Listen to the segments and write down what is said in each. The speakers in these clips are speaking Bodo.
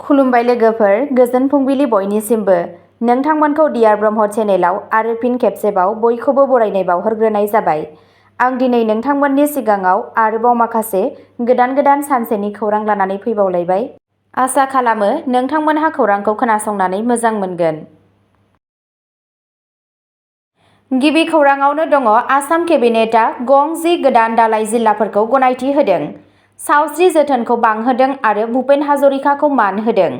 खुलुमबाय लोगोफोर, गोजोन फुंबिलि बयनिसिमबो। नोंथांमोनखौ डियार ब्रह्म चेनेलाव आरो फिन खेबसेबाव बयखौबो बरायनाय बावहरग्रोनाय जाबाय। आं दिनै नोंथांमोननि सिगाङाव आरोबाव माखासे गोदान सानसेनि खौरां लानानै फैबावलायबाय। आसा खालामो नोंथांमोनहा खौरांखौ खोनासंनानै मोजां मोनगोन। गिबि खौराङावनो दङ आसाम केबिनेटआ गं 10 गोदान दालाइ जिल्लाफोरखौ गनायथि होदों। सावस्रि जोथोनखौ बांहोदों आरो भुपेन हाजरिकाखौ मान होदों।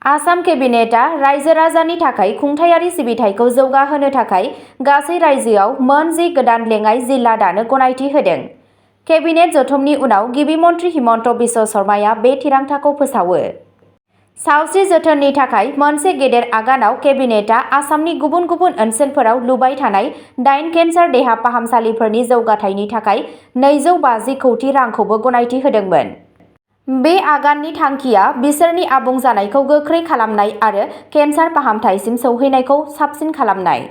आसाम केबिनेटआ रायजो राजानि थाखाय खुंथायारि सिबिथायखौ जौगाहोनो थाखाय गासै रायजोआव मोन 10 गोदान लेङाइ जिल्ला दानो गनायथि होदों। केबिनेट जथुमनि उनाव गिबि मन्थ्रि हिमन्त बिश्व शर्माया बे थिरांथाखौ फोसावो। सावस्रि जोथोननि थाखाय मोनसे गेदेर आगानाव केबिनेटआ आसामनि गुबुन ओनसोलफोराव लुबाय थानाय 8 केन्सार देहा फाहामसालिफोरनि जौगाथायनि थाखाय 250 कौटि रांखौबो गनायथि होदोंमोन। बे आगाननि थांखिया बिसोरनि आबुं जानायखौ गोख्रै खालामनाय आरो केन्सार फाहामथायसिम सौहैनायखौ साबसिन खालामनाय।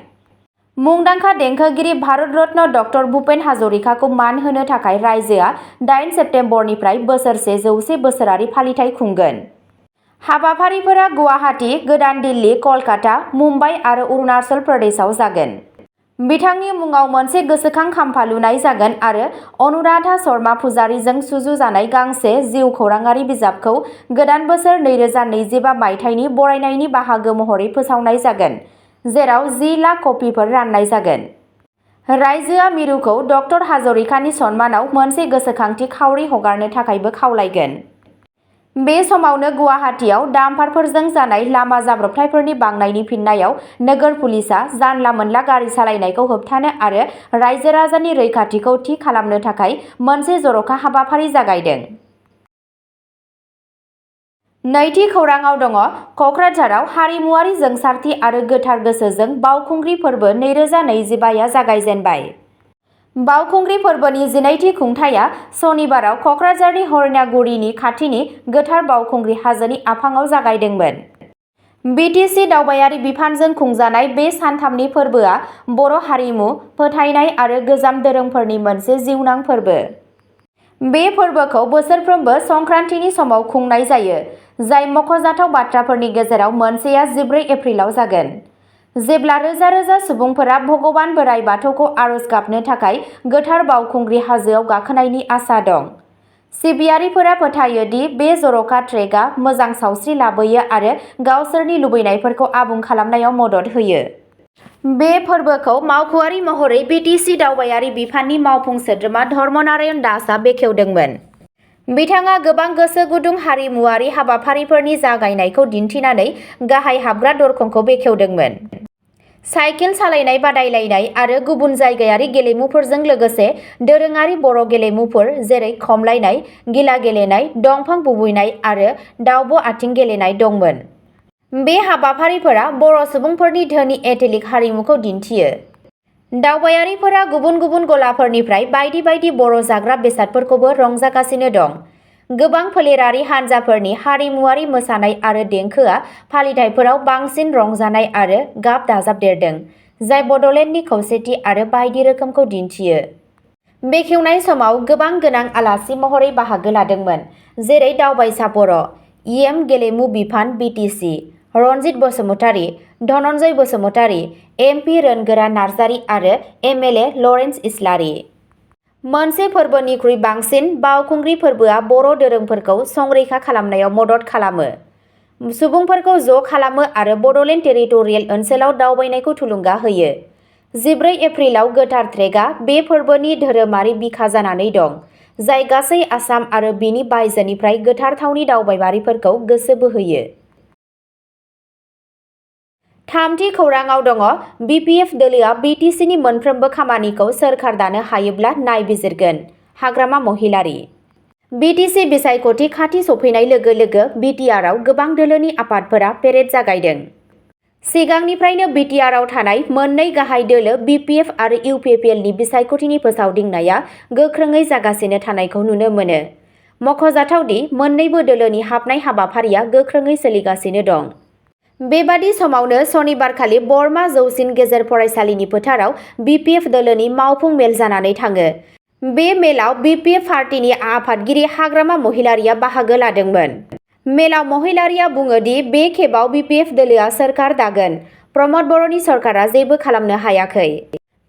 मुंदांखा देंखोगिरि भारत रत्न डक्टर भुपेन हाजरिकाखौ मान होनो थाखाय रायजोआ 8 सेप्तेम्बरनिफ्राय बोसोरसे 100 बोसोरारि फालिथाय खुंगोन। हाबाफारिफोरा गुवाहाटी, गोदान दिल्ली, कलकाता, मुम्बाइ आरो अरुणाचल प्रदेशआव जागोन। बिथांनि मुङाव मोनसे गोसोखां खाम्फा लुनाय जागोन आरो अनुराधा शर्मा पुजारीजों सुजुजानाय गांसे जिउ खौराङारि बिजाबखौ गोदान बोसोर 2025 मायथाइनि बरायनायनि बाहागो महरै फोसावनाय जागोन, जेराव 10 लाख कपिफोर राननाय जागोन। रायजोआ मिरुखौ डक्टर हाजरिकानि सन्मानाव मोनसे गोसोखांथि खावरि हगारनो थाखायबो खावलायगोन। बे समावनो गुवाहाटीआव डाम्पारफोरजों जानाय लामा जाब्रबथायफोरनि बांनायनि फिननायाव नोगोर पुलिसआ जानला-मोनला गारि सालायनायखौ होबथानो आरो रायजो राजानि रैखाथिखौ थि खालामनो थाखाय मोनसे जर'खा हाबाफारि जागायदों। नैथि खौराङाव दङ क'क्राझाराव हारिमुआरि जोंसारथि आरो गोथार गोसोजों बावखुंग्रि फोरबो 2025 जागायजेनबाय। बावखुंग्रि फोरबोनि 12थि खुंथाया सनिबाराव क'क्राझारनि हरिनागुरिनि खाथिनि गोथार बावखुंग्रि हाजोनि आफाङाव जागायदोंमोन। BTC दावबायारि बिफानजों खुंजानाय बे सानथामनि फोरबोआ बर' हारिमु, फोथायनाय आरो गोजाम दोरोंफोरनि मोनसे जिउनां फोरबो। बे फोरबोखौ बोसोरफ्रोमबो संक्रान्तिनि समाव खुंनाय जायो, जाय मख'जाथाव बाथ्राफोरनि गेजेराव मोनसेया 14 एप्रिलाव जागोन, जेब्ला रोजा रोजा सुबुंफोरा भगवान बोराइ बाथौखौ आरज गाबनो थाखाय गोथार बावखुंग्रि हाजोआव गाखोनायनि आसा दं। सिबियारिफोरा फोथायो दि बे जर'खा ट्रेकआ मोजां सावस्रि लाबोयो आरो गावसोरनि लुबैनायफोरखौ आबुं खालामनायाव मदद होयो। बे फोरबोखौ मावख'आरि महरै BTC दावबायारि बिफाननि मावफुं सोद्रोमा धर्मनारायण दासआ बेखेवदोंमोन। बिथाङा गोबां गोसो गुदुं हारिमुआरि हाबाफारिफोरनि जागायनायखौ दिन्थिनानै गाहाय हाबग्रा दरखंखौ बेखेवदोंमोन। साइकेल सालायनाय बादायलायनाय आरो गुबुन जायगायारि गेलेमुफोरजों लोगोसे दोरोङारि बर' गेलेमुफोर जेरै खमलायनाय, गिला गेलेनाय, दंफां बुबैनाय आरो दाउब' आथिं गेलेनाय दंमोन। बे हाबाफारिफोरा बर' सुबुंफोरनि धोनि एथलेटिक हारिमुखौ दिन्थियो। दावबायारिफोरा गुबुन गलाफोरनिफ्राय बायदि बर' जाग्रा बेसादफोरखौबो रंजागासिनो दं। गोबां फोलेरारि हानजाफोरनि हारिमुआरि मोसानाय आरो देंखोआ फालिथायफोराव बांसिन रंजानाय आरो गाब दाजाबदेरदों, जाय बड'लेण्डनि खौसेथि आरो बायदि रोखोमखौ दिन्थियो। बेखेवनाय समाव गोबां गोनां आलासि महरै बाहागो लादोंमोन, जेरै दावबायसा बर', इएम गेलेमु बिफान BTC, रनजित बसुमतारी, धनन्जय बसुमतारी, MP रोनगोरा नार्जारी आरो MLA लरेन्स इस्लारि। मोनसे फोरबोनिख्रुइ बांसिन, बावखुंग्रि फोरबोआ बर' दोरोंफोरखौ संरैखा खालामनायाव मदद खालामो, सुबुंफोरखौ ज' खालामो आरो बड'लेण्ड टेरिटरियेल ओनसोलाव दावबायनायखौ थुलुंगा होयो। 14 एप्रिलाव गोथार ट्रेकआ बे फोरबोनि धोरोमारि बिखा जानानै दं, जाय गासै आसाम आरो बिनि बायजोनिफ्राय गोथार थावनि दावबायारिफोरखौ गोसो बोहोयो। थामथि खौराङाव दङ BPF दोलोआ BTCनि मोनफ्रोमबो खामानिखौ सोरखार दानो हायोब्ला नायबिजिरगोन। हाग्रामा महिलारी। BTC बिसायख'थि खाथि सफैनाय लोगो लोगो BTRआव गोबां दोलोनि आफादफोरा पेरेड जागायदों। सिगांनिफ्रायनो BTRआव थानाय मोननै गाहाय दोलो BPF आरो UPPLनि बिसायख'थिनि फोसावदिंनाया गोख्रोङै जागासिनो थानायखौ नुनो मोनो। मख'जाथाव दि मोन्नैबो दोलोनि हाबनाय हाबाफारिया गोख्रोङै सोलिगासिनो दं। बेबादि समावनो सनिबारखालि बरमा जौसिन गेजेर फरायसालिनि फोथाराव BPF दोलोनि मावफुं मेल जानानै थाङो। बे मेलाव BPF पार्टीनि आफादगिरि हाग्रामा महिलारीया बाहागो लादोंमोन। मेलाव महिलारिया बुङो दि बे खेबाव BPF दोलोआ सोरखार दागोन। प्रमद बर'नि सरकारा जेबो खालामनो हायाखै।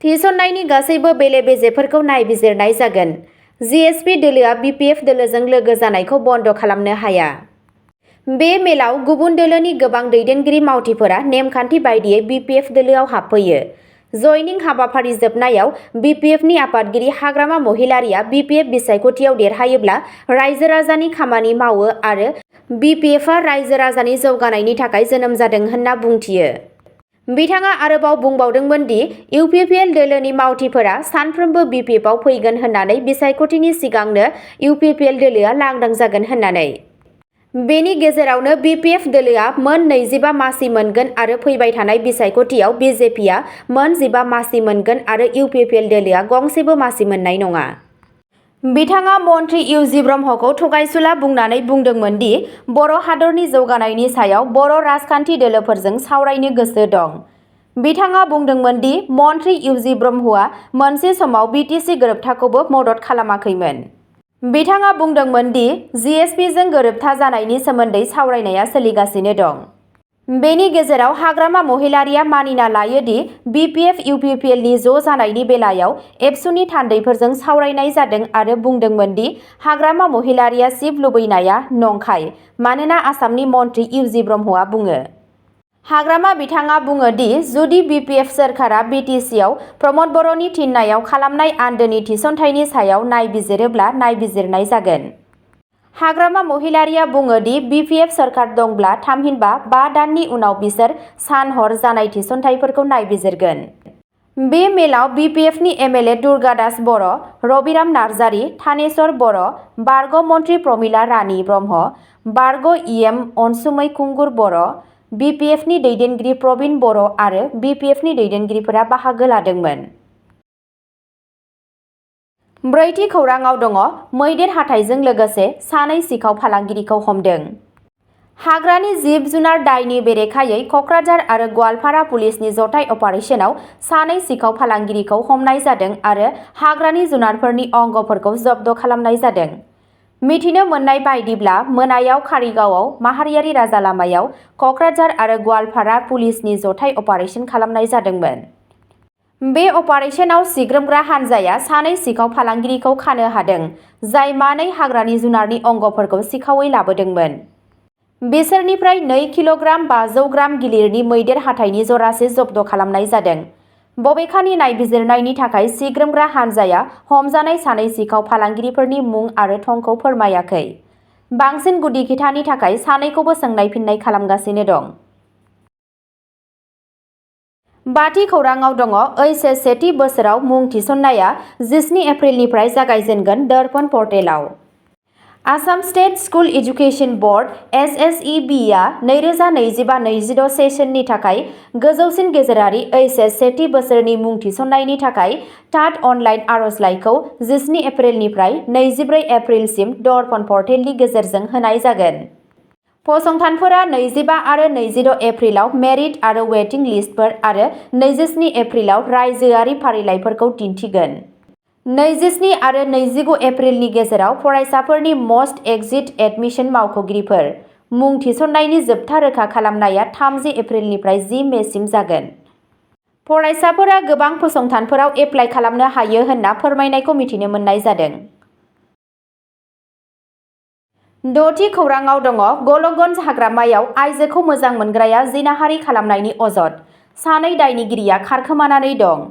थिसननायनि गासैबो बेले-बेजेफोरखौ नायबिजिरनाय जागोन। GSP दोलोआ BPF दोलोजों लोगो जानायखौ बन्द खालामनो हाया। बे मेलाव गुबुन दोलोनि गोबां दैदेनगिरि मावथिफोरा नेमखान्थि बायदियै BPF दोलोआव हाबफैयो। जयनिं हाबाफारि जोबनायाव BPFनि आफादगिरि हाग्रामा महिलारिया BPF बिसायख'थियाव देरहायोब्ला रायजो राजानि खामानि मावो आरो BPFआ रायजो राजानि जौगानायनि थाखाय जोनोम जादों होनना बुंथियो। बिथाङा आरोबाव बुंबावदोंमोन दि UPPL दोलोनि मावथिफोरा सानफ्रोमबो BPFआव फैगोन होननानै बिसायख'थिनि सिगांनो UPPL दोलोआ लांदां जागोन होननानै। बेनि गेजेरावनो BPF दोलोआ मोन 25 मासि मोनगोन आरो फैबाय थानाय बिसायख'थियाव BJPआ मोन 15 मासि मोनगोन आरो UPPL दोलोआ गंसेबो मासि मोननाय नङा। बिथाङा मन्त्रि UG ब्रह्मखौ थगायसुला बुंनानै बुंदोंमोन दि बर' हादरनि जौगानायनि सायाव बर' राजखान्थि दोलोफोरजों सावरायनो गोसो दं। बिथाङा बुंदोंमोन दि मन्त्रि UG ब्रह्मआ मोनसे समाव BTC गोरोबथाखौबो मदद खालामाखैमोन। बिथाङा बुंदोंमोन दि GSPजों गोरोबथा जानायनि सोमोन्दै सावरायनाया सोलिगासिनो दं। बेनि गेजेराव हाग्रामा महिलारिया मानिना लायो दि BPF UPPLनि ज' जानायनि बेलायाव एबसुनि थान्दैफोरजों सावरायनाय जादों आरो बुंदोंमोन दि हाग्रामा महिलारिया सिब लुबैनाया नंखाय मानोना आसामनि मन्त्रि UG ब्रह्मआ बुङो। हाग्रामा बिथाङा बुङो दि जुदि BPF सोरखारा BTCआव प्रमद बर'नि थिननायाव खालामनाय आन्दोनि थिसनथायनि सायाव नायबिजिरोब्ला नायबिजिरनाय जागोन। हाग्रामा महिलारिया बुङो दि BPF सोरखार दंब्ला थामहिनबा 5 दाननि उनाव बिसोर सान-हर जानाय थिसनथायफोरखौ नायबिजिरगोन। बे मेलाव BPFनि MLA दुर्गादास बर', रबिराम नार्जारी, थानेश्वर बर', बारग' मन्त्रि प्रमिला रानी ब्रह्म, बारग' EM अनसुमै खुंगुर बर', BPFनि दैदेनगिरि प्रबिन बर' आरो BPFनि दैदेनगिरिफोरा बाहागो लादोंमोन। ब्रैथि खौराङाव दङ मैदेर हाथाइजों लोगोसे सानै सिखाव फालांगिरिखौ हमदों। हाग्रानि जिब-जुनार दायनि बेरेखायै क'क्राझार आरो गवालपारा पुलिसनि जथाय अपारेशनाव सानै सिखाव फालांगिरिखौ हमनाय जादों आरो हाग्रानि जुनारफोरनि अंगफोरखौ जब्द खालामनाय जादों। मिथिनो मोननाय बायदिब्ला मोनायाव कारिगावआव माहारियारि राजा लामायाव क'क्राझार आरो गवालपारा पुलिसनि जथाय अपारेशन खालामनाय जादोंमोन। बे अपारेशनाव सिग्रोमग्रा हानजाया सानै सिखाव फालांगिरिखौ खानो हादों, जाय मानै हाग्रानि जुनारनि अंगफोरखौ सिखावै लाबोदोंमोन। बिसोरनिफ्राय 2 किल'ग्राम 500 ग्राम गिलिरनि मैदेर हाथाइनि जरासे जब्द खालामनाय जादों। बबेखानि नायबिजिरनायनि थाखाय सिग्रोमग्रा हानजाया हमजानाय सानै सिखाव फालांगिरिफोरनि मुं आरो थंखौ फोरमायाखै। बांसिन गुदि खिथानि थाखाय सानैखौबो सोंनाय-फिननाय खालामगासिनो दं। बाथि खौराङाव दङ HS सेथि बोसोराव मुं थिसननाया 17 एप्रिलनिफ्राय जागायजेनगोन दर्पण पर्टेलाव। Assam state school education board (SSEB)आ 2025-26 सेसननि थाखाय गोजौसिन गेजेरारि HS सेथि बोसोरनि मुं थिसननायनि थाखाय टाट अनलाइन आर'जलाइखौ 17 एप्रिलनिफ्राय 24 एप्रिलसिम दर्पण पर्टेलनि गेजेरजों होनाय जागोन। फसंथानफोरा 25 आरो 26 एप्रिलाव मेरिट आरो वेटिं लिस्टफोर आरो 27 एप्रिलाव रायजोआरि फारिलाइफोरखौ दिन्थिगोन। 27 आरो 29 एप्रिलनि गेजेराव फरायसाफोरनि मस्ट एक्जिट एडमिशन मावख'गिरिफोर। मुं थिसननायनि जोबथा रोखा खालामनाया 30 एप्रिलनिफ्राय 10 मेसिम जागोन। फरायसाफोरा गोबां फसंथानफोराव एप्लाइ खालामनो हायो होनना फोरमायनायखौ मिथिनो मोननाय जादों। द'थि खौराङाव दङ गल'गन्ज हाग्रामायाव आइजोखौ मोजां मोनग्राया जिनाहारि खालामनायनि अजद। सानै दायनिगिरिया खारखोमानानै दं।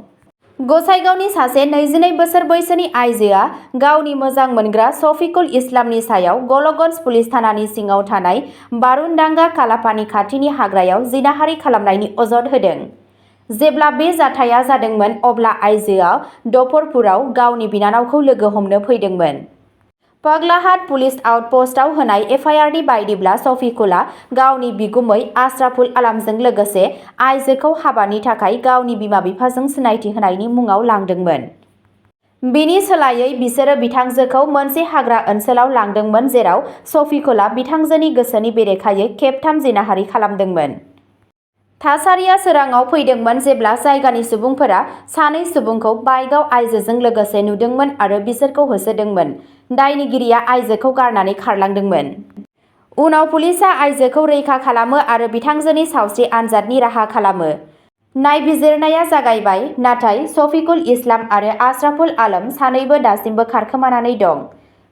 गसाइगावनि सासे 22 बोसोर बैसोनि आइजोआ गावनि मोजां मोनग्रा शफिकुल इस्लामनि सायाव गल'गन्ज पुलिस थानानि सिङाव थानाय बारुनडांगा कालापानी खाथिनि हाग्रायाव जिनाहारि खालामनायनि अजद होदों। जेब्ला बे जाथाया जादोंमोन अब्ला आइजोआ दफरपुराव गावनि बिनानावखौ लोगो हमनो फैदोंमोन। पगलाहाट पुलिस आउटपस्टआव होनाय FIRनि बायदिब्ला शफिकुलआ गावनि बिगुमै आशराफुल आलमजों लोगोसे आइजोखौ हाबानि थाखाय गावनि बिमा-बिफाजों सिनायथि होनायनि मुङाव लांदोंमोन। बिनि सोलायै बिसोरो बिथांजोखौ मोनसे हाग्रा ओनसोलाव लांदोंमोन जेराव शफिकुलआ बिथांजोनि गोसोनि बेरेखायै खेबथाम जिनाहारि खालामदोंमोन। थासारिया सोराङाव फैदोंमोन जेब्ला जायगानि सुबुंफोरा सानै सुबुंखौ बाइकआव आइजोजों लोगोसे नुदोंमोन आरो बिसोरखौ होसोदोंमोन। दायनिगिरिया आइजोखौ गारनानै खारलांदोंमोन। उनाव पुलिसआ आइजोखौ रैखा खालामो आरो बिथांजोनि सावस्रि आनजादनि राहा खालामो। नायबिजिरनाया जागायबाय, नाथाय शफिकुल इस्लाम आरो आशराफुल आलम सानैबो दासिमबो खारखोमानानै दं।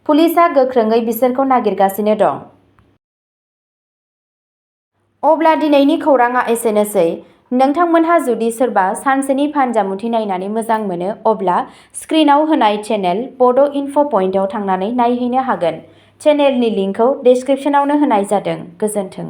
पुलिसआ गोख्रोङै बिसोरखौ नागिरगासिनो दं। अब्ला दिनैनि खौरांआ एसेनोसै। नोंथांमोनहा जुदि सोरबा सानसेनि फानजामुथि नायनानै मोजां मोनो, अब्ला स्क्रिनआव होनाय चेनेल बड' इनफ' पइन्टआव थांनानै नायहैनो हागोन। चेनेलनि लिंकखौ डिस्क्रिप्शनावनो होनाय जादों। गोजोन्थों।